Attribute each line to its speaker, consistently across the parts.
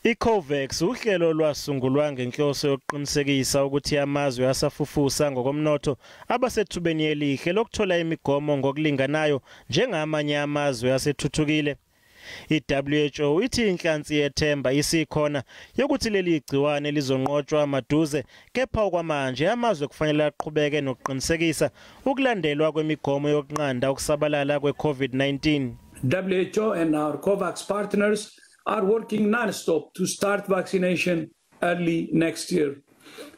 Speaker 1: I-COVAX uhlelo lwasungulwa ngenhloso yokuqinisekisa ukuthi amazwe asafufusa ngokomnotho abasethubeni elihle lokuthola imigomo ngokulinganayo njengamanye amazwe asethuthukile. I-WHO ithi inhlansi yethemba isikhona yokuthi leli gciwane lizonqotshwa maduze, kepha okwamanje amazwe kufanele aqhubeke nokuqinisekisa ukulandelwa kwemigomo yokunqanda ukusabalala kwe-COVID-19.
Speaker 2: WHO and our COVAX partners are working non-stop to start vaccination early next year.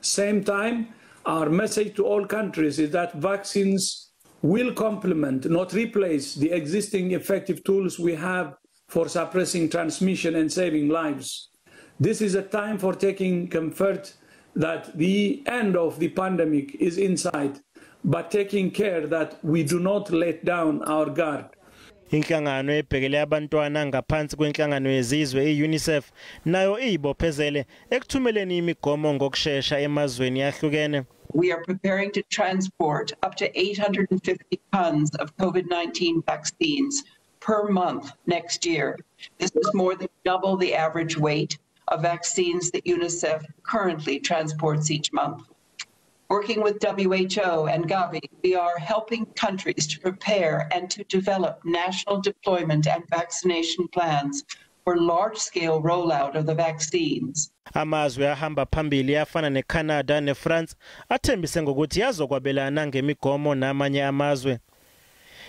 Speaker 2: Same time, our message to all countries is that vaccines will complement, not replace, the existing effective tools we have for suppressing transmission and saving lives. This is a time for taking comfort that the end of the pandemic is in sight, but taking care that we do not let down our guard.
Speaker 1: Inhlangano ebhekele abantwana ngaphansi kwenhlangano yezizwe i-UNICEF nayo iyibophezele ekuthumeleni imigomo ngokushesha emazweni ahlukene.
Speaker 3: We are preparing to transport up to 850 tons of COVID-19 vaccines per month next year. This is more than double the average weight of vaccines that UNICEF currently transports each month. Working with WHO and Gavi, we are helping countries to prepare and to develop national deployment and vaccination plans for large-scale rollout of the vaccines.
Speaker 1: Amazwe ahamba phambili afana neCanada neFrance athembise ngokuthi yazokwabelana ngemigomo namanye amazwe.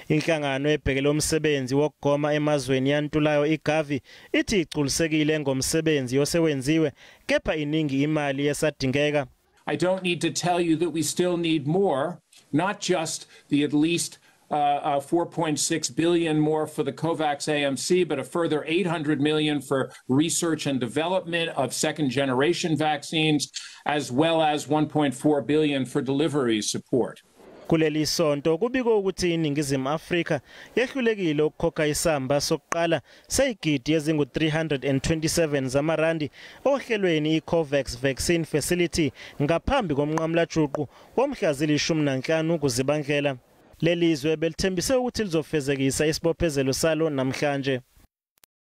Speaker 1: Inhlangano ebhekele umsebenzi wokugoma emazweni yantulayo iGavi ithi igculisekile ngomsebenzi osewenziwe, kepha iningi imali esadingeka.
Speaker 4: I don't need to tell you that we still need more, not just the at least 4.6 billion more for the COVAX AMC, but a further 800 million for research and development of second generation vaccines, as well as 1.4 billion for delivery support.
Speaker 1: Kuleli sonto kubikwa ukuthi iNingizimu Afrika yehlulekile ukukhokha isamba sokuqala seyigidi ezingu-327 zamarandi ohlelweni i-COVAX Vaccine Facility ngaphambi komnqamulajuqu womhla zili-15 kuZibandlela. Leli zwe belithembise ukuthi lizofezekisa isibophezelo salo namhlanje.